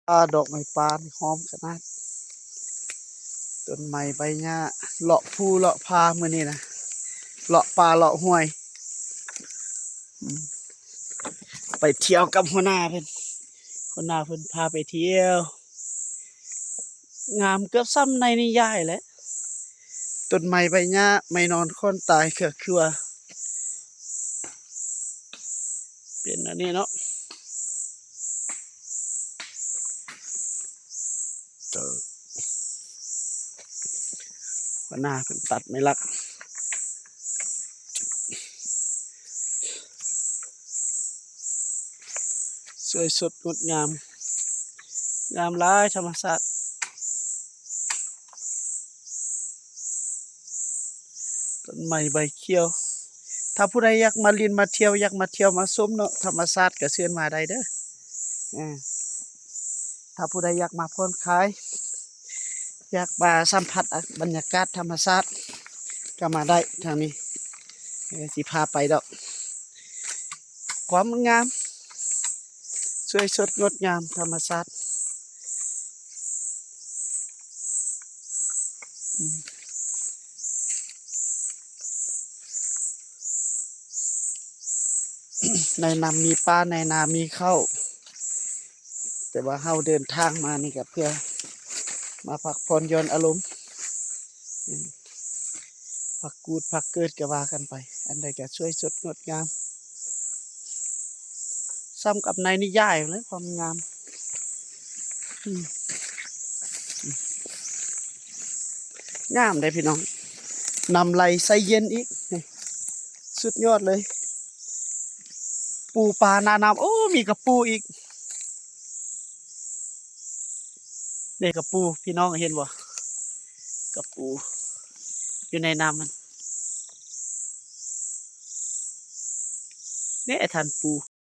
ອາ ດອກໄມ້ປ່ານີ້ຫອມຂະໜາດ. ຕົ້ນໄມ້ໃບຫຍ້າ ເລາະພູເລາະຜາມື້ນີ້ນະ ເລາະປ່າເລາະຫ້ວຍ ອືມ ໄປທ່ຽວກັບຫົວໜ້າເພິ່ນ ຫົວໜ້າເພິ່ນພາໄປທ່ຽວ. ງາມເກືອບສ່ຳໃນນິຍາຍແຫຼະ ຕົ້ນໄມ້ໃບຫຍ້າ ໄມ້ນອນຂອນຕາຍເຄືອຄືວ່າ ເປັນອັນນີ້ເນາະ ເອີ ຫົວໜ້າເພິ່ນຕັດໄມ້ຫຼັກ ສວຍສົດງົດງາມ ງາມຫຼາຍທຳມະຊາດ. ຕົ້ນໄມ້ໃບຂຽວ ຖ້າຜູ້ໃດຢາກມາຫຼິ້ນມາທ່ຽວ ຢາກມາທ່ຽວມາຊົມເນາະ ທຳມະຊາດ ກໍເຊີນມາໄດ້ເດີ. ອາ ຖ້າຜູ້ໃດຢາກມາຜ່ອນຄາຍ ຢາກມາສຳຜັດ ອາ ບັນຍາກາດທຳມະຊາດ ກໍມາໄດ້ທາງນີ້ ເອີ ຊິພາໄປດອກ. ຄວາມງາມ ສວຍສົດງົດງາມທຳມະຊາດ ອືມ ໃນນຳມີປາ ໃນນາມີເຂົ້າ ແຕ່ວ່າເຮົາເດີນທາງມານີ້ກໍເພື່ອມາພັກຜ່ອນຢ່ອນອາລົມ ອືມ ພັກກູດພັກເກີດກໍວ່າກັນໄປ ອັນໃດກໍສວຍສົດງົດງາມ ສ່ຳກັບໃນນິຍາຍເລີຍ ຄວາມງາມ ອືມ ງາມເດ້ພີ່ນ້ອງ ນ້ຳໄຫຼໃສເຢັນອີກ ນີ້ ສຸດຍອດເລີຍ ປູປາໜ້ານ້ຳ ໂອ້ ມີກະປູອີກ. ນີ້ກະປູ ພີ່ນ້ອງເຫັນບໍ່ ກະປູ ຢູ່ໃນນ້ຳມັນ ນີ້ທ່ານປູ.